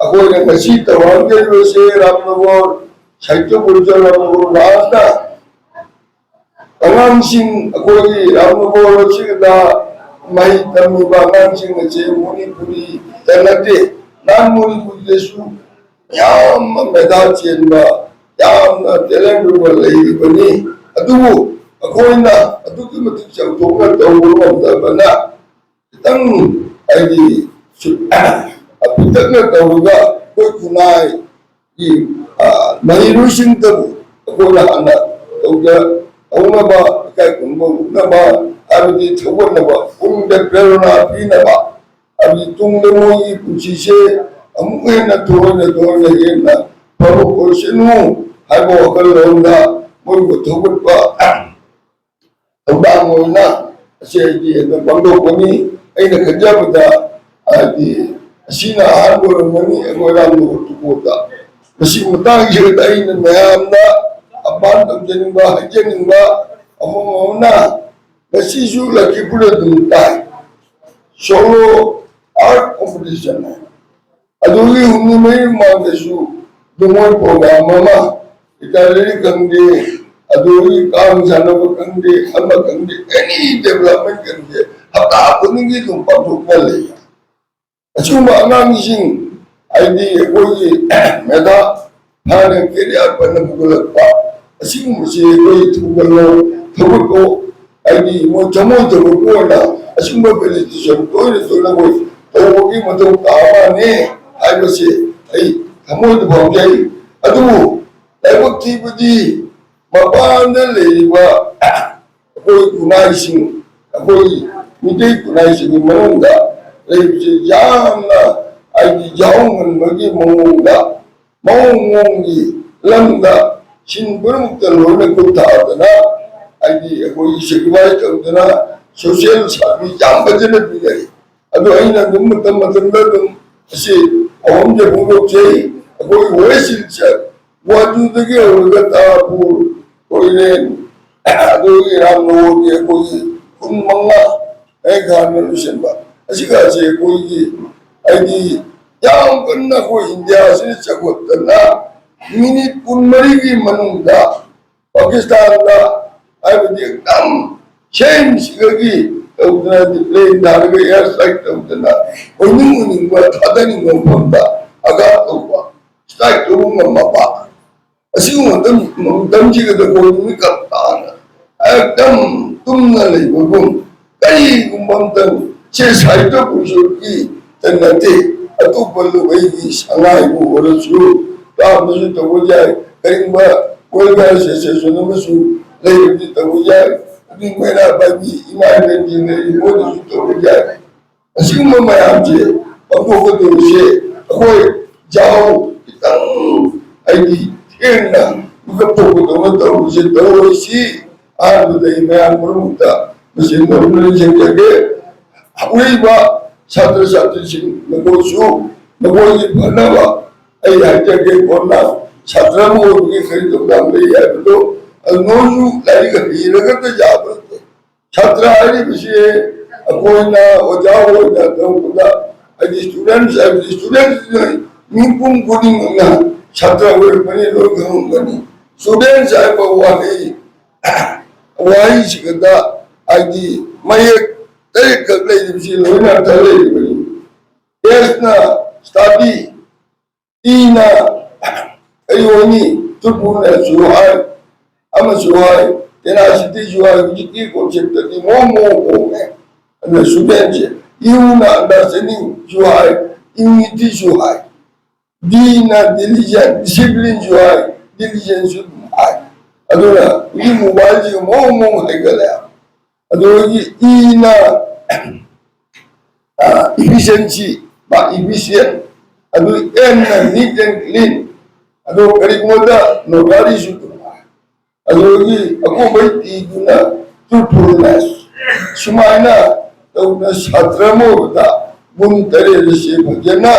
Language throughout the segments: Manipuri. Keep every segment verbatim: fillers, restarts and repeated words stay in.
ꯑꯩꯈꯣꯏꯅ ꯉꯁꯤ ꯇꯧꯍꯟꯒꯗꯧꯔꯤꯕꯁꯦ ꯔꯥꯝꯅꯒꯣꯔ, ꯁꯥꯍꯤꯇ꯭ꯌ ꯄꯔꯤꯁꯠ ꯔꯥꯝꯅꯒꯣꯔ ꯂꯥꯁꯇ ꯑꯉꯥꯡꯁꯤꯡ, ꯑꯩꯈꯣꯏꯒꯤ ꯔꯥꯝꯅꯒꯣꯔ ꯑꯁꯤꯗ ꯃꯍꯩ ꯇꯝꯃꯤꯕ ꯑꯉꯥꯡꯁꯤꯡ ꯑꯁꯤ ꯃꯅꯤꯄꯨꯔꯤꯗ ꯅꯠꯇꯦ, ꯅꯟ ꯃꯅꯤꯄꯨꯔꯤꯗꯁꯨ ꯌꯥꯝꯅ ꯃꯦꯙꯥ ꯆꯦꯟꯕ, ꯌꯥꯝꯅ talent ꯑꯣꯏꯕ ꯂꯩꯔꯤꯕꯅꯤ꯫ ꯑꯗꯨꯕꯨ ꯑꯩꯈꯣꯏꯅ ꯑꯗꯨꯛꯀꯤ ꯃꯇꯤꯛ ꯆꯥꯎꯊꯣꯛꯅ ꯇꯧꯕ ꯉꯝꯗꯕꯅ, ꯈꯤꯇꯪ, ꯍꯥꯏꯗꯤ, ꯁꯨ-, ꯑꯄꯤꯛꯇꯛꯅ ꯇꯧꯔꯒ ꯑꯩꯈꯣꯏ ꯈꯨꯟꯅꯥꯏꯒꯤ, ꯑ, ꯃꯍꯩꯔꯣꯏꯁꯤꯡꯇꯕꯨ ꯑꯩꯈꯣꯏꯅ ꯍꯥꯟꯅ ꯇꯧꯖ-, ꯇꯧꯅꯕ, ꯏꯀꯥꯏ ꯈꯨꯝꯅꯕ ꯎꯠꯅꯕ, ꯍꯥꯏꯕꯗꯤ ꯊꯧꯒꯠꯅꯕ, ꯄꯨꯛꯅꯤꯡꯗ ꯄ꯭ꯔꯦꯔꯣꯅꯥ ꯄꯤꯅꯕ, ꯍꯥꯏꯕꯗꯤ ꯇꯨꯡꯗ ꯃꯣꯏꯒꯤ ꯄꯨꯟꯁꯤꯁꯦ ꯑꯃꯨꯛ ꯍꯦꯟꯅ ꯊꯣꯏꯅ ꯊꯣꯏꯅ ꯍꯦꯟꯅ ꯐꯕ ꯑꯣꯏꯁꯅꯨ ꯍꯥꯏꯕ ꯋꯥꯈꯜꯂꯣꯟꯗ ꯃꯣꯏꯕꯨ ꯊꯧꯒꯠꯄ ꯊꯧꯗꯥꯡ ꯑꯣꯏꯅ ꯑꯁꯤ ꯑꯩꯗꯤ ꯍꯦꯛꯇ ꯄꯥꯡꯊꯣꯛꯄꯅꯤ꯫ ꯑꯩꯅ ꯈꯟꯖꯕꯗ, ꯍꯥꯏꯗꯤ, ꯑꯁꯤꯅ ꯑꯍꯥꯟꯕ ꯑꯣꯏꯔꯝꯒꯅꯤ ꯑꯩꯈꯣꯏ ꯔꯥꯝꯅꯒꯣꯔ ꯇꯨꯀꯣꯗ꯫ ꯃꯁꯤ ꯃꯇꯥꯡꯁꯤꯗ ꯑꯩꯅ ꯃꯌꯥꯝꯗ ꯑꯄꯥꯟ ꯇꯝꯖꯅꯤꯡꯕ, ꯍꯥꯏꯖꯅꯤꯡꯕ ꯑꯃ ꯑꯃꯅ, ꯉꯁꯤꯁꯨ ꯂꯛꯈꯤꯄꯨꯔ ꯑꯗꯨꯝ ꯇꯥꯏ, ꯁꯣꯂꯣ ꯑꯥꯔꯠ ꯀꯣꯝꯄꯤꯇꯤꯁꯟ ꯍꯥꯏ꯫ ꯑꯗꯨꯒꯤ ꯍꯨꯝꯅꯤ ꯃꯔꯤ ꯃꯃꯥꯡꯗꯁꯨ ꯅꯤꯉꯣꯜ ꯄ꯭ꯔꯣꯒ꯭ꯔꯥꯝ ꯑꯃ, ꯂꯤꯇꯔꯦꯔꯤ ꯈꯪꯗꯦ, ꯑꯗꯨꯒꯤ ꯀꯥꯡ ꯁꯥꯟꯅꯕ ꯈꯪꯗꯦ, ꯑꯃ ꯈꯪꯗꯦ, ꯑꯦꯅꯤ ꯗꯦꯕꯂꯞꯃꯦꯟ ꯈꯪꯗꯦ, ꯍꯞꯇꯥ ꯈꯨꯗꯤꯡꯒꯤ ꯑꯗꯨꯝ ꯄꯥꯡꯊꯣꯛꯅ ꯂꯩ꯫ ꯑꯁꯤꯒꯨꯝꯕ ꯑꯉꯥꯡꯁꯤꯡ, ꯍꯥꯏꯗꯤ ꯑꯩꯈꯣꯏꯒꯤ ꯃꯦꯙꯥ ꯍꯥꯟꯅ ꯀꯦꯔꯤꯌꯔ ꯐꯅ ꯄꯨꯈꯠꯂꯛꯄ, ꯑꯁꯤꯒꯨꯝꯕꯁꯤ ꯑꯩꯈꯣꯏ ꯊꯧꯒꯠꯂꯣ, ꯊꯧꯒꯠꯂꯣ꯫ ꯍꯥꯏꯗꯤ ꯃꯣꯏ ꯊꯃꯣꯏ ꯊꯧꯒꯠꯄ ꯑꯣꯏꯅ ꯑꯁꯤꯒꯨꯝꯕ ꯐꯦꯁꯤꯂꯤꯇꯦꯁꯟ ꯇꯣꯏꯅ ꯇꯣꯏꯅ ꯑꯩꯈꯣꯏ ꯇꯧꯕꯒꯤ ꯃꯊꯧ ꯇꯥꯕꯅꯤ ꯍꯥꯏꯕꯁꯤ ꯑꯩ ꯊꯃꯣꯏꯗ ꯐꯥꯎꯖꯩ꯫ ꯑꯗꯨꯕꯨ ꯂꯥꯏꯕꯛ ꯊꯤꯕꯗꯤ ꯃꯄꯥꯟꯗ ꯂꯩꯔꯤꯕ ꯑꯩꯈꯣꯏ ꯈꯨꯟꯅꯥꯏꯁꯤꯡ, ꯑꯩꯈꯣꯏ ꯃꯤꯇꯩ ꯈꯨꯟꯅꯥꯏꯁꯤꯡꯒꯤ ꯃꯅꯨꯡꯗ ꯂꯩꯕꯁꯤ ꯌꯥꯝꯅ, ꯍꯥꯏꯗꯤ, ꯌꯥꯎꯍꯟꯕꯒꯤ ꯃꯑꯣꯡꯗ, ꯃꯑꯣꯡ ꯃꯑꯣꯡꯒꯤ ꯂꯝꯗ ꯁꯤꯟ ꯄꯨꯝꯅꯃꯛꯇ ꯂꯣꯏꯅ ꯈꯨꯠ ꯊꯥꯗꯅ, ꯍꯥꯏꯗꯤ, ꯑꯩꯈꯣꯏꯒꯤ sacrifice ꯇꯧꯗꯅ social service ꯌꯥꯝ ꯐꯖꯅ ꯄꯤꯅꯔꯤ꯫ ꯑꯗꯣ ꯑꯩꯅ ꯑꯗꯨꯝ ꯃꯇꯝ ꯃꯇꯝꯗ ꯑꯗꯨꯝ ꯑꯁꯤ ꯑꯍꯨꯝꯁꯦ ꯐꯣꯡꯗꯣꯛꯆꯩ꯫ ꯑꯩꯈꯣꯏ West Silchar, ꯒꯨꯋꯥꯍꯥꯇꯤꯗꯒꯤ ꯍꯧꯔꯒ ꯇꯥꯔꯥꯄꯨꯔ, ꯀꯣꯏꯔꯦꯟ, ꯑꯗꯨꯒꯤ ꯔꯥꯝꯅꯒꯣꯔꯒꯤ ꯑꯩꯈꯣꯏꯒꯤ ꯈꯨꯟ ꯃꯉꯥ ꯍꯦꯛ ꯍꯥꯟꯅ ꯂꯣꯏꯁꯤꯟꯕ꯫ ꯑꯁꯤꯒꯁꯦ ꯑꯩꯈꯣꯏꯒꯤ, ꯍꯥꯏꯗꯤ, ꯌꯥꯝ ꯀꯟꯅ ꯑꯩꯈꯣꯏ ꯏꯟꯗꯤꯌꯥꯁꯤꯅ ꯆꯥꯎꯈꯠꯇꯅ ꯃꯤꯅꯤꯠ ꯀꯨꯟꯃꯔꯤꯒꯤ ꯃꯅꯨꯡꯗ ꯄꯥꯀꯤꯁꯇꯥꯟꯗ, ꯍꯥꯏꯕꯗꯤ ꯑꯦꯛꯗꯝ ꯁꯦꯟꯁꯤꯒꯒꯤ ꯇꯧꯗꯅ, ꯄ꯭ꯂꯦꯟ ꯊꯥꯔꯒ ꯑꯦꯌꯔ ꯁ꯭ꯇ꯭ꯔꯥꯏꯛ ꯇꯧꯗꯅ, ꯑꯣꯏꯅꯤꯡ ꯑꯣꯏꯅꯤꯡꯕ ꯊꯥꯗꯅꯤꯡꯕ ꯃꯐꯝꯗ ꯑꯒꯥꯠ ꯇꯧꯕ, ꯁ꯭ꯇ꯭ꯔꯥꯏꯛ ꯇꯧꯕ ꯉꯝꯃꯕ, ꯑꯁꯤꯒꯨꯝꯕ ꯃꯇꯝ, ꯃꯇꯝꯁꯤꯗ ꯑꯩꯈꯣꯏ ꯅꯨꯃꯤꯠ ꯀꯞ ꯇꯥꯅ ꯑꯦꯛꯗꯝ ꯇꯨꯝꯅ ꯂꯩꯕꯒꯨꯝ, ꯀꯔꯤꯒꯨꯝꯕ ꯑꯝꯇꯪ ꯁꯦ ꯁꯥꯍꯤꯇ꯭ꯌ ꯄꯔꯤꯁꯠꯀꯤ ꯇ ꯅꯠꯇꯦ, ꯑꯇꯣꯞꯄ ꯂꯨꯍꯩꯒꯤ ꯁꯉꯥꯏꯕꯨ ꯑꯣꯏꯔꯁꯨ, ꯇꯥꯕꯁꯨ ꯇꯧꯕ ꯌꯥꯏ, ꯀꯔꯤꯒꯨꯝꯕ ꯋꯦꯜꯐꯤꯌꯔ ꯑꯦꯁꯣꯁꯤꯌꯦꯁꯟ ꯑꯃꯁꯨ ꯂꯩꯔꯕꯗꯤ ꯇꯧꯕ ꯌꯥꯏ, ꯑꯗꯨꯒꯤ ꯃꯩꯔꯥ ꯄꯥꯏꯕꯤ ꯏꯃꯥ ꯏꯕꯦꯟꯁꯤꯡ ꯂꯩꯔꯤ ꯃꯣꯏꯗꯁꯨ ꯇꯧꯕ ꯌꯥꯏ꯫ ꯑꯁꯤꯒꯨꯝꯕ ꯃꯌꯥꯝꯁꯦ ꯄꯥꯡꯊꯣꯛꯀꯗꯧꯔꯤꯁꯦ ꯑꯩꯈꯣꯏ ꯌꯥꯍꯧ ꯈꯤꯇꯪ, ꯍꯥꯏꯗꯤ, ꯊꯦꯡꯅ ꯃꯤꯀꯞ ꯊꯣꯛꯄꯗꯧꯅ ꯇꯧꯔꯤꯁꯦ ꯇꯧꯔꯣꯏꯁꯤ꯫ ꯑꯍꯥꯟꯕꯗ ꯑꯩ ꯃꯌꯥꯝ ꯄꯨꯝꯅꯃꯛꯇ ꯃꯁꯤ ꯅꯧꯅ ꯅꯤꯡꯁꯤꯡꯖꯒꯦ꯫ ꯍꯧꯔꯛꯏꯕ ꯁꯥꯇ꯭ꯔ ꯁꯥꯇ꯭ꯔꯤꯁꯤꯡ ꯅꯈꯣꯏꯁꯨ ꯅꯈꯣꯏꯒꯤ ꯐꯅꯕ ꯑꯩ ꯍꯥꯏꯖꯒꯦ꯫ ꯀꯣꯟꯅ ꯁꯥꯇ꯭ꯔ ꯑꯃ ꯑꯣꯏꯕꯒꯤ ꯀꯔꯤ ꯊꯧꯗꯥꯡ ꯂꯩ ꯍꯥꯏꯕꯗꯣ, ꯑꯗꯨ ꯅꯣꯏꯁꯨ ꯂꯥꯏꯔꯤꯛ ꯍꯩꯔꯒꯇ ꯌꯥꯕ ꯅꯠꯇꯦ꯫ ꯁꯥꯇ꯭ꯔ ꯍꯥꯏꯔꯤꯕꯁꯤ ꯑꯩꯈꯣꯏꯅ ꯑꯣꯖꯥ ꯑꯣꯏꯅ ꯇꯧꯕꯗ, ꯍꯥꯏꯗꯤ ꯁ꯭ꯇꯨꯗꯦꯟꯠꯁ ꯍꯥꯏꯕꯗꯤ ꯁ꯭ꯇꯨꯗꯦꯟꯠꯁꯤꯅ ꯃꯤꯄꯨꯝ ꯈꯨꯗꯤꯡꯃꯛꯅ ꯁꯥꯇ꯭ꯔ ꯑꯣꯏꯔꯛꯄꯅꯤ, ꯂꯣꯏ ꯈꯪꯉꯝꯒꯅꯤ꯫ ꯁ꯭ꯇꯨꯗꯦꯟꯠꯁ ꯍꯥꯏꯕ ꯋꯥꯍꯩ, ꯋꯥꯍꯩꯁꯤꯗ, ꯍꯥꯏꯗꯤ, ꯃꯌꯦꯛ ꯇꯔꯦꯠꯈꯛ ꯂꯩꯔꯤꯕꯁꯤ ꯂꯣꯏꯅ ꯑꯔꯊ ꯂꯩꯔꯤꯕꯅꯤ꯫ ꯑꯦꯁꯅ ꯁ꯭ꯇꯗꯤ, ꯇꯤꯅ ꯀꯔꯤ ꯑꯣꯏꯅꯤ? ꯇꯨꯠꯄꯨꯅꯁꯨ ꯍꯥꯏ, ꯑꯃꯁꯨ ꯍꯥꯏ, ꯇꯦꯅꯥꯁꯤꯇꯤꯁꯨ ꯍꯥꯏ꯫ ꯍꯧꯖꯤꯛꯀꯤ ꯀꯣꯟꯁꯦꯞꯇꯗꯤ ꯃꯑꯣꯡ ꯃꯑꯣꯡ ꯍꯣꯡꯉꯦ꯫ ꯑꯗꯨꯅ ꯁ꯭ꯇꯨꯗꯦꯟꯠꯁꯦ, ꯌꯨꯅ ꯑꯟꯗꯔꯁ꯭ꯇꯦꯟꯗꯤꯡꯁꯨ ꯍꯥꯏ, ꯌꯨꯅꯤꯇꯤꯁꯨ ꯍꯥꯏ, ꯗꯤꯅ ꯗꯤꯂꯤꯖꯦꯟ, ꯗꯤꯁꯤꯄ꯭ꯂꯤꯟꯁꯨ ꯍꯥꯏ, ꯗꯤꯂꯤꯖꯦꯟꯁꯁꯨ ꯑꯗꯨꯝ ꯍꯥꯏ꯫ ꯑꯗꯨꯅ ꯍꯧꯖꯤꯛ ꯃꯣꯕꯥꯏꯜꯁꯤꯒ ꯃꯑꯣꯡ ꯃꯑꯣꯡ ꯍꯥꯏꯒꯠꯂꯛꯑꯦ꯫ ꯑꯗꯨꯗꯒꯤ ꯏꯅ, ꯑ, ꯏꯐꯤꯁꯤꯌꯦꯟꯁꯤ, ꯃꯥ ꯏꯐꯤꯁꯤꯌꯦꯟ, ꯑꯗꯨ ꯑꯦꯟꯅ ꯅꯤꯠ ꯑꯦꯟ ꯀ꯭ꯂꯤꯟ, ꯑꯗꯨ ꯀꯔꯤꯒꯨꯝꯕꯗ ꯅꯣꯇꯥꯔꯤꯁꯨ ꯑꯗꯨꯝ ꯍꯥꯏ꯫ ꯑꯗꯨꯗꯒꯤ ꯑꯀꯣꯟꯕꯩ ꯇꯤꯗꯨꯅ ꯇ꯭ꯔꯨꯠꯐꯨꯜꯅꯦꯁ꯫ ꯁꯨꯃꯥꯏꯅ ꯇꯧꯗꯅ ꯁꯥꯇ꯭ꯔ ꯑꯃ ꯑꯣꯏꯕꯗ ꯒꯨꯟ ꯇꯔꯦꯠ ꯑꯁꯤ ꯐꯖꯅ,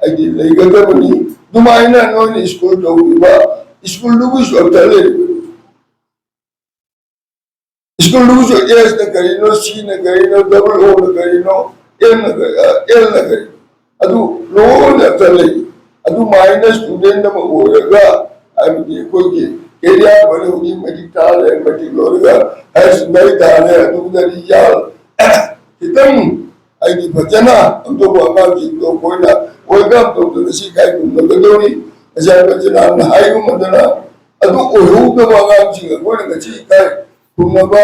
ꯍꯥꯏꯗꯤ, ꯂꯩꯒꯗꯕꯅꯤ꯫ ꯑꯗꯨꯃꯥꯏꯅ ꯅꯣꯏꯅ ꯁ꯭ꯀꯨꯜ ꯇꯧꯔꯤꯕ ꯁ꯭ꯀꯨꯜꯗꯨꯒꯤꯁꯨ ꯑꯔꯊ ꯂꯩꯔꯤꯕꯅꯤ꯫ ꯁ꯭ꯀꯨꯜꯗꯨꯒꯤꯁꯨ ꯑꯦꯁꯅ ꯀꯔꯤꯅꯣ, ꯁꯤꯅ ꯀꯔꯤꯅꯣ, ꯗꯕꯜ ꯑꯣꯅ ꯀꯔꯤꯅꯣ, ꯑꯦꯝꯅ ꯀꯔꯤ-, ꯑ, ꯑꯦꯜꯅ ꯀꯔꯤꯅꯣ? ꯑꯗꯨ ꯂꯣꯏꯅ ꯆꯠꯂꯤ꯫ ꯑꯗꯨꯃꯥꯏꯅ student ꯑꯃ ꯑꯣꯏꯔꯒ, ꯍꯥꯏꯕꯗꯤ ꯑꯩꯈꯣꯏꯒꯤ career ꯐꯔꯦ, ꯍꯧꯖꯤꯛ matric ꯊꯥꯔꯦ, matric ꯂꯣꯏꯔꯒ higher secondary ꯊꯥꯔꯦ, ꯑꯗꯨꯗ result ꯈꯤꯇꯪ ꯍꯥꯏꯗꯤ ꯐꯖꯅ ꯑꯇꯣꯞꯄ ꯑꯉꯥꯡꯁꯤꯡꯗꯣ ꯑꯩꯈꯣꯏꯅ welcome ꯇꯧꯗꯅ ꯁꯤ ꯀꯥꯏ ꯈꯨꯝꯅꯒꯗꯧꯔꯤ꯫ ꯉꯁꯥꯏ ꯃꯆꯤꯟ ꯃꯅꯥꯎꯅ ꯍꯥꯏꯒꯨꯝꯕꯗꯅ ꯑꯗꯨ ꯑꯣꯏꯍꯧꯗꯕ ꯑꯉꯥꯡꯁꯤꯡ ꯑꯩꯈꯣꯏꯅ ꯉꯁꯤ ꯏꯀꯥꯏ ꯈꯨꯝꯅꯕ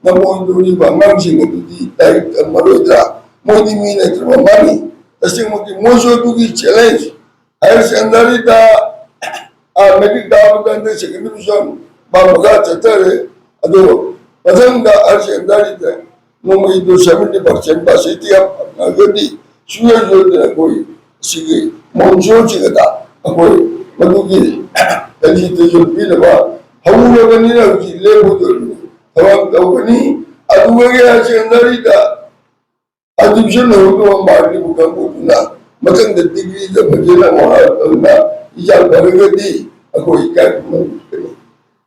ꯉꯝꯃꯣꯏꯗꯧꯔꯤꯕ ꯑꯉꯥꯡꯁꯤꯡ ꯑꯗꯨꯗꯤ ꯂꯥꯏꯔꯤꯛ ꯇꯝꯃꯔꯣꯏꯗ꯭ꯔꯥ? ꯃꯣꯏꯗꯤ ꯃꯤ ꯅꯠꯇ꯭ꯔꯕ ꯃꯥꯅꯤ꯫ ꯇꯁꯦꯡꯃꯛꯀꯤ ꯃꯣꯏꯁꯨ ꯑꯗꯨꯒꯤ challenge, higher secondary ꯗ, ꯑꯥ, matric ꯊꯥꯕꯗ ꯍꯟꯗꯛ second division ꯃꯥ ꯃꯈꯥ ꯆꯠꯊꯔꯦ꯫ ꯑꯗꯣ ꯃꯊꯪꯗ higher secondary ꯗ ꯅꯣꯡꯃꯩꯗꯨ seventy percent percentage ꯐꯪꯉꯒꯗꯤ ꯁꯨꯡꯁꯣꯏ ꯁꯣꯏꯗꯅ ꯑꯩꯈꯣꯏ ꯁꯤꯒꯤ ꯃꯣꯟꯁꯣꯟꯁꯤꯡ ꯑꯗ ꯑꯩꯈꯣꯏ ꯃꯗꯨꯒꯤ felicitation ꯄꯤꯅꯕ ꯍꯧꯔꯕꯅꯤꯅ ꯍꯧꯖꯤꯛ ꯂꯦꯞꯄꯣꯏꯗꯧꯔꯤꯕꯅꯤ꯫ ꯊꯕꯛ ꯇꯧꯒꯅꯤ꯫ ꯑꯗꯨꯒ higher secondary ꯗ admission ꯂꯧꯍꯧꯗꯕ ꯃꯥꯔꯛ ꯂꯤꯕ ꯀꯥꯡꯕꯨꯗꯨꯅ ꯃꯊꯪꯗ degree ꯗ ꯐꯖꯅ ꯍꯣꯠꯅꯔꯛꯇꯅ result ꯐꯔꯒꯗꯤ ꯑꯩꯈꯣꯏ ꯏꯀꯥꯏ ꯈꯨꯝꯅꯕ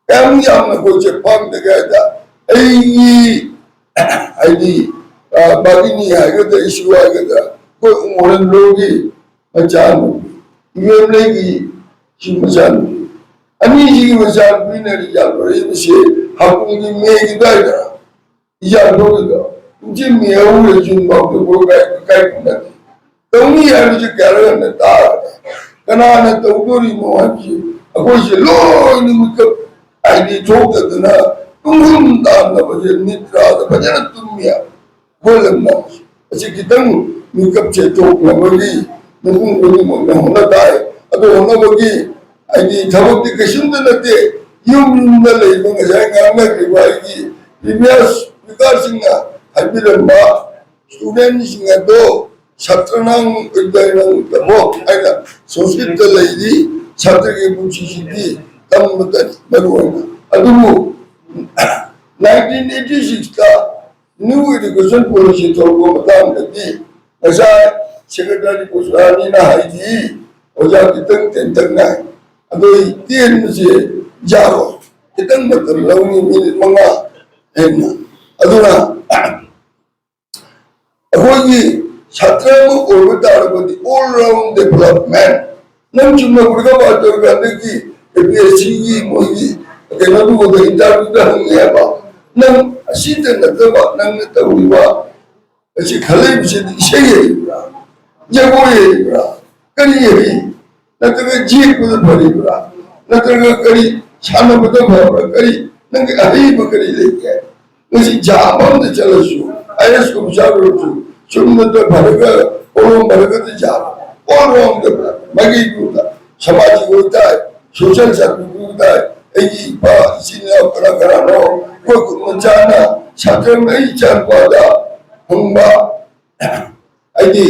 ꯀꯌꯥꯝ ꯌꯥꯝꯅ ꯑꯩꯈꯣꯏꯁꯦ ꯄꯥꯝꯗꯒꯦ ꯍꯥꯏꯗ ꯑꯩꯒꯤ ꯍꯥꯏꯗꯤ, ꯑ, ꯚꯒꯤꯅꯤ ꯍꯥꯏꯒꯗ꯭ꯔꯥ, ꯏꯁꯨ ꯍꯥꯏꯒꯗ꯭ꯔꯥ, ꯑꯩꯈꯣꯏ ꯎꯃꯣꯔꯟꯂꯣꯒꯤ ꯃꯆꯥꯅꯨꯄꯤ, ꯏꯕꯦꯝꯂꯩꯒꯤ ꯁꯤ ꯃꯆꯥꯅꯨꯄꯤ, ꯑꯅꯤꯁꯤꯒꯤ ꯃꯆꯥꯅꯨꯄꯤꯅ result ꯐꯔꯛꯏꯕꯁꯦ ꯍꯥꯀꯨꯝꯒꯤ ꯃꯦꯒꯤ ꯑꯗꯨꯋꯥꯏꯗ result ꯐꯔꯛꯏꯗꯣ꯫ ꯍꯧꯖꯤꯛ ꯃꯦ ꯍꯧꯔꯦ, ꯖꯨꯟ ꯐꯥꯎꯗ ꯑꯩꯈꯣꯏ ꯀꯥꯏ, ꯀꯥꯏ ꯈꯨꯝꯅꯗꯦ꯫ ꯇꯧꯅꯤ ꯍꯥꯏꯕꯁꯤ ꯀꯌꯥꯔꯛ ꯍꯟꯅ ꯇꯥꯔꯒꯦ? ꯀꯅꯥꯅ ꯇꯧꯗꯣꯔꯤꯅꯣ ꯍꯥꯏꯕꯁꯤ ꯑꯩꯈꯣꯏꯁꯦ ꯂꯣꯏꯅ ꯃꯤꯀꯞ ꯍꯥꯏꯗꯤ ꯊꯣꯛꯇꯗꯅ ꯇꯨꯝꯐꯝ ꯇꯥꯗꯕꯁꯦ ꯅꯨꯃꯤꯠ ꯇꯔꯥꯗ ꯐꯖꯅ ꯇꯨꯝꯃꯤ ꯍꯥꯏꯕ ꯑꯩꯈꯣꯏ ꯂꯝꯗꯝꯁꯦ꯫ ꯑꯁꯤ ꯈꯤꯇꯪ ꯃꯤꯀꯞꯁꯦ ꯊꯣꯛꯅꯕꯒꯤ ꯃꯤꯄꯨꯝ ꯈꯨꯗꯤꯡꯃꯛꯅ ꯍꯣꯠꯅ ꯇꯥꯏ꯫ ꯑꯗꯣ ꯍꯣꯠꯅꯕꯒꯤ ꯍꯥꯏꯗꯤ ꯊꯕꯛꯇꯤ ꯀꯩꯁꯨꯝꯇ ꯅꯠꯇꯦ꯫ ꯌꯨꯝ ꯌꯨꯝꯗ ꯂꯩꯕ ꯉꯁꯥꯏ ꯉꯥꯡꯅꯈ꯭ꯔꯤꯕ ꯑꯩꯒꯤ previous speaker ꯁꯤꯡꯅ ꯍꯥꯏꯕꯤꯔꯝꯕ student ꯁꯤꯡ ꯑꯗꯣ ꯁꯥꯇ꯭ꯔ ꯅꯪ ꯑꯣꯏꯗꯥꯏ ꯅꯪ ꯇꯝꯃꯣ ꯍꯥꯏꯅ ꯁꯪꯁꯀ꯭ꯔꯤꯠꯇ ꯂꯩꯔꯤ꯫ ꯁꯥꯇ꯭ꯔꯒꯤ ꯄꯨꯟꯁꯤꯁꯤꯗꯤ ꯇꯝꯕꯗ ꯃꯔꯨ ꯑꯣꯏꯅ꯫ ꯑꯗꯨꯕꯨ nineteen eighty six ꯇ new education policy ꯊꯣꯛꯂꯛꯄ ꯃꯇꯥꯡꯗꯗꯤ ꯉꯁꯥꯏ secretary ꯄꯨꯁꯄꯥꯔꯥꯅꯤꯅ ꯍꯥꯏꯈꯤ, ꯑꯣꯖꯥ ꯈꯤꯇꯪ ꯇꯦꯟꯇꯛꯅ ꯍꯥꯏ꯫ ꯑꯗꯣ ꯑꯩ ꯇꯦꯟꯕꯁꯦ ꯌꯥꯔꯣꯏ, ꯈꯤꯇꯪ ꯃꯇꯝ ꯂꯧꯅꯤ, ꯃꯤꯅꯤꯠ ꯃꯉꯥ ꯍꯦꯟꯅ꯫ ꯑꯗꯨꯅ ꯑꯩꯈꯣꯏꯒꯤ ꯁꯥꯇ꯭ꯔ ꯑꯃ ꯑꯣꯏꯕ ꯇꯥꯔꯕꯗꯤ all round development꯫ ꯅꯪ ꯆꯨꯝꯅ ꯄꯨꯔꯒ ꯄꯥꯁ ꯇꯧꯔꯒ ꯍꯟꯗꯛꯀꯤ ꯑꯦ ꯄꯤ ꯑꯦꯁ ꯁꯤꯒꯤ ꯃꯣꯏꯒꯤ ꯀꯩꯅꯣꯗꯨꯕꯨꯗ ꯏꯟꯇꯔꯚ꯭ꯌꯨꯗ ꯍꯪꯉꯦ ꯍꯥꯏꯕ꯫ ꯅꯪ ꯑꯁꯤꯇ ꯅꯠꯇꯕ ꯅꯪꯅ ꯇꯧꯔꯤꯕ ꯑꯁꯤ ꯈꯜꯂꯛꯏꯕꯁꯤꯗꯤ ꯏꯁꯩ ꯍꯩꯕ꯭ꯔꯥ, ꯖꯒꯣꯏ ꯍꯩꯕ꯭ꯔꯥ, ꯀꯔꯤ ꯍꯩ? ꯅꯠꯇ꯭ꯔꯒ ꯌꯦꯛꯄꯗ ꯐꯔꯤꯕ꯭ꯔꯥ, ꯅꯠꯇ꯭ꯔꯒ ꯀꯔꯤ ꯁꯥꯟꯅꯕꯗ ꯐꯕ꯭ꯔꯥ, ꯀꯔꯤ ꯅꯪꯒꯤ ꯑꯍꯩꯕ ꯀꯔꯤ ꯂꯩꯒꯦ? ꯉꯁꯤ ꯖꯥꯕ ꯑꯝꯗ ꯆꯠꯂꯁꯨ, ꯑꯥꯏ ꯑꯦꯁ ꯑꯣꯐꯤꯁꯥꯔ ꯑꯣꯏꯔꯁꯨ, ꯆꯨꯝꯅꯗ ꯐꯔꯒ ꯀꯣꯂꯣꯝ ꯐꯔꯒꯗ ꯖꯥꯕ꯫ All round development꯫ ꯃꯥꯏꯀꯩꯗꯨꯗ ꯁꯃꯥꯖꯒꯤ ꯑꯣꯏ ꯇꯥꯏ, ꯁꯣꯁꯤꯌꯦꯜ ꯁꯥꯔꯚꯤꯁꯀꯤ ꯑꯣꯏ ꯇꯥꯏ, ꯑꯩꯒꯤ ꯏꯄꯥ ꯏꯆꯤꯟ ꯏꯅꯥꯎ ꯀꯅꯥ ꯀꯅꯥꯅꯣ, ꯑꯩꯈꯣꯏ ꯈꯨꯠ ꯃꯆꯥꯅ ꯁꯥꯇ꯭ꯔ ꯑꯩ ꯏꯆꯥ ꯅꯨꯄꯥꯗ ꯍꯪꯕ, ꯍꯥꯏꯗꯤ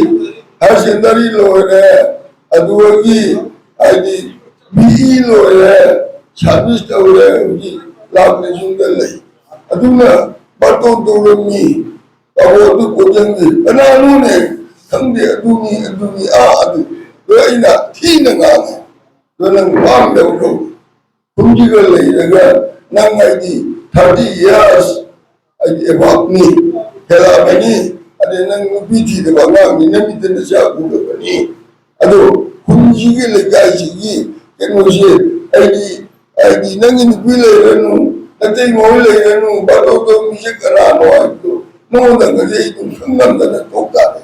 ꯍꯥꯌꯔ ꯁꯦꯀꯦꯟꯗꯔꯤ ꯂꯣꯏꯔꯦ, ꯑꯗꯨꯗꯒꯤ ꯍꯥꯏꯗꯤ ꯕꯤ ꯏ ꯂꯣꯏꯔꯦ, ꯁꯥꯔꯚꯤꯁ ꯇꯧꯔꯦ, ꯍꯧꯖꯤꯛ ꯂꯥꯛꯅ ꯌꯨꯝꯗ ꯂꯩ꯫ ꯑꯗꯨꯅ ꯕꯥꯔꯇꯣꯟ ꯇꯧꯔꯝꯃꯤ꯫ ꯑꯕꯣ ꯑꯗꯨ ꯀꯣꯏꯁꯟꯁꯤ ꯀꯅꯥꯅꯣꯅꯦ? ꯈꯪꯗꯦ, ꯑꯗꯨꯅꯤ, ꯑꯗꯨꯅꯤ, ꯑꯥ, ꯑꯗꯨ꯫ ꯑꯗꯣ ꯑꯩꯅ ꯊꯤꯅ ꯉꯥꯡꯉꯦ꯫ ꯑꯗꯣ ꯅꯪ ꯄꯥꯝꯗꯕ ꯀꯧꯏ꯫ ꯈꯨꯟꯁꯤꯒ ꯂꯩꯔꯒ ꯅꯪ ꯍꯥꯏꯗꯤ thirty years ꯍꯥꯏꯗꯤ ꯑꯦꯕꯥꯞꯅꯤ, ꯍꯦꯜꯂꯛꯑꯕꯅꯤ꯫ ꯑꯗꯩ ꯅꯪ ꯅꯨꯄꯤ ꯊꯤꯗꯕ ꯑꯉꯥꯡꯅꯤ, ꯅꯃꯤꯠꯇ ꯅꯆꯥ ꯎꯗꯕꯅꯤ꯫ ꯑꯗꯣ ꯈꯨꯟꯁꯤꯒꯤ ꯂꯩꯀꯥꯏꯁꯤꯒꯤ ꯀꯩꯅꯣꯁꯦ ꯍꯥꯏꯗꯤ, ꯍꯥꯏꯗꯤ ꯅꯪꯒꯤ ꯅꯨꯄꯤ ꯂꯩꯔꯅꯨ, ꯅꯇꯩꯃ ꯍꯣꯏ ꯂꯩꯔꯅꯨ, ꯕꯥꯇꯧ ꯇꯧꯔꯝꯃꯤꯁꯦ ꯀꯅꯥꯅꯣ ꯍꯥꯏꯕꯗꯣ ꯃꯉꯣꯟꯗ ꯉꯁꯤ ꯑꯩ ꯑꯗꯨꯝ ꯈꯪꯉꯝꯗꯅ ꯇꯣꯛ ꯇꯥꯔꯦ꯫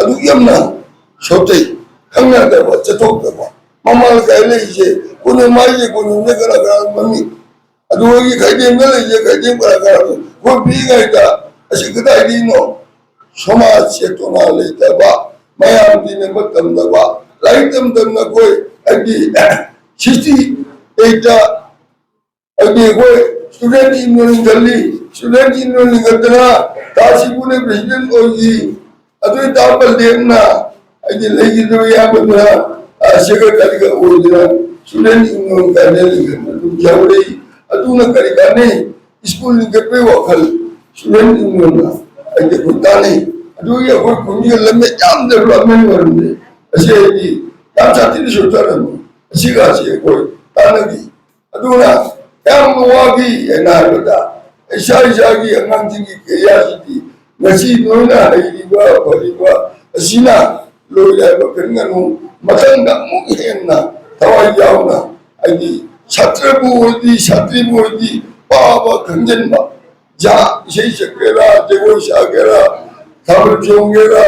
ꯑꯗꯨꯛ ꯌꯥꯝꯅ ꯁꯣꯠꯆꯩ, ꯈꯪꯅꯗꯕ, ꯆꯠꯊꯣꯛꯇꯕ꯫ ꯃꯃꯥ ꯂꯩꯀꯥꯏ ꯂꯩꯔꯤꯁꯦ ꯀꯣꯅꯨꯡ ꯃꯥꯏꯁꯦ, ꯀꯣꯅꯨꯡꯁꯦ ꯀꯅꯥ ꯀꯅꯥ ꯃꯃꯤꯡ? ꯑꯗꯨ ꯑꯩꯒꯤ ꯈꯥꯏꯗꯦꯝꯗ ꯂꯩꯔꯤꯁꯦ ꯈꯥꯏꯗꯦꯝ ꯀꯅꯥ ꯀꯅꯥ? ꯑꯩꯈꯣꯏ ꯄꯤꯛꯏꯉꯩꯗ ꯑꯁꯤ ꯀꯗꯥꯏꯗꯒꯤꯅꯣ? ꯁꯃꯥꯖ ꯆꯦꯇꯣꯅꯥ ꯂꯩꯇꯕ, ꯃꯌꯥꯝ ꯇꯤꯟꯅꯕ ꯇꯝꯗꯕ, ꯂꯥꯏꯔꯤꯛ ꯇꯝ ꯇꯝꯅ ꯑꯩꯈꯣꯏ ꯍꯥꯏꯗꯤ sixty eight ꯇ ꯍꯥꯏꯗꯤ ꯑꯩꯈꯣꯏ student union ꯂꯤꯡꯈꯠꯂꯤ, student union ꯂꯤꯡꯈꯠꯇꯅ ꯇꯥ ꯁꯤꯕꯨꯅ president ꯑꯣꯏꯈꯤ꯫ ꯑꯗꯨ ꯇꯥ ꯕꯜꯗꯦꯕꯅ ꯍꯥꯏꯗꯤ ꯂꯩꯈꯤꯗꯕ ꯏꯌꯥꯝꯕꯗꯨꯅ, ꯑ, secretary ꯒ ꯑꯣꯏꯗꯅ student union ꯀꯥꯏꯅ ꯂꯤꯡꯈꯠꯅ ꯑꯗꯨꯝ ꯌꯥꯎꯔꯛꯏ꯫ ꯑꯗꯨꯅ ꯀꯔꯤ ꯀꯥꯟꯅꯩ? ꯁ꯭ꯀꯨꯜ ꯂꯤꯡꯈꯠꯄꯒꯤ ꯋꯥꯈꯜ student union ꯅ ꯍꯥꯏꯗꯤ ꯑꯩꯈꯣꯏ ꯇꯥꯟꯅꯩ꯫ ꯑꯗꯨꯒꯤ ꯑꯩꯈꯣꯏ ꯈꯨꯟꯒꯤ ꯂꯝꯃꯤꯠ ꯌꯥꯝ development ꯑꯣꯏꯔꯝꯃꯦ꯫ ꯑꯁꯤ ꯍꯥꯏꯗꯤ ꯌꯥꯝ ꯁꯥꯊꯤꯅ ꯁꯣꯠꯊꯔꯝꯃꯤ꯫ ꯑꯁꯤꯒꯁꯤ ꯑꯩꯈꯣꯏ ꯇꯥꯟꯅꯈꯤ꯫ ꯑꯗꯨꯅ ꯌꯥꯝꯅ ꯋꯥꯈꯤ ꯍꯥꯏꯅ ꯍꯥꯏꯕꯗ, ꯏꯁꯥ ꯏꯁꯥꯒꯤ ꯑꯉꯥꯡꯁꯤꯡꯒꯤ career ꯁꯤꯗꯤ ꯉꯁꯤ ꯅꯣꯏꯅ ꯍꯩꯔꯤꯕ ꯐꯔꯤꯕ ꯑꯁꯤꯅ ꯂꯣꯏꯔꯦ ꯍꯥꯏꯕ ꯈꯟꯒꯅꯨ꯫ ꯃꯊꯪꯗ ꯑꯃꯨꯛ ꯍꯦꯟꯅ ꯊꯋꯥꯏ ꯌꯥꯎꯅ, ꯍꯥꯏꯗꯤ ꯁꯥꯇ꯭ꯔꯕꯨ ꯑꯣꯏꯔꯗꯤ, ꯁꯥꯇ꯭ꯔꯤꯕꯨ ꯑꯣꯏꯔꯗꯤ ꯄꯥꯕ ꯈꯪꯖꯤꯟꯕ, ꯖꯥ ꯏꯁꯩ ꯁꯛꯀꯦꯔꯥ, ꯖꯒꯣꯏ ꯁꯥꯒꯦꯔꯥ, ꯊꯥꯕꯜ ꯆꯣꯡꯒꯦꯔꯥ,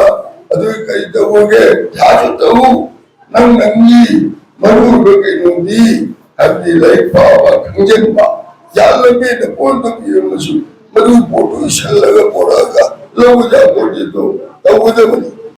ꯑꯗꯨ ꯀꯔꯤ ꯇꯧꯒꯦ, ꯊꯥꯁꯨ ꯇꯧ꯫ ꯅꯪ ꯅꯪꯒꯤ ꯃꯔꯨ ꯑꯣꯏꯕ ꯀꯩꯅꯣꯗꯤ, ꯍꯥꯏꯕꯗꯤ ꯂꯥꯏꯔꯤꯛ ꯄꯥꯕ, ꯈꯪꯖꯤꯟꯕ, ꯌꯥꯝꯂꯕꯦꯗ ꯄꯣꯠꯇ ꯄꯤꯔꯝꯃꯁꯨ ꯃꯗꯨ ꯄꯣꯠꯇꯨ ꯏꯁꯜꯂꯒ ꯄꯣꯔꯛꯑꯒ ꯂꯧꯕ ꯌꯥꯄꯣꯠꯇꯦꯗꯣ ꯇꯧꯒꯗꯕꯅꯤ꯫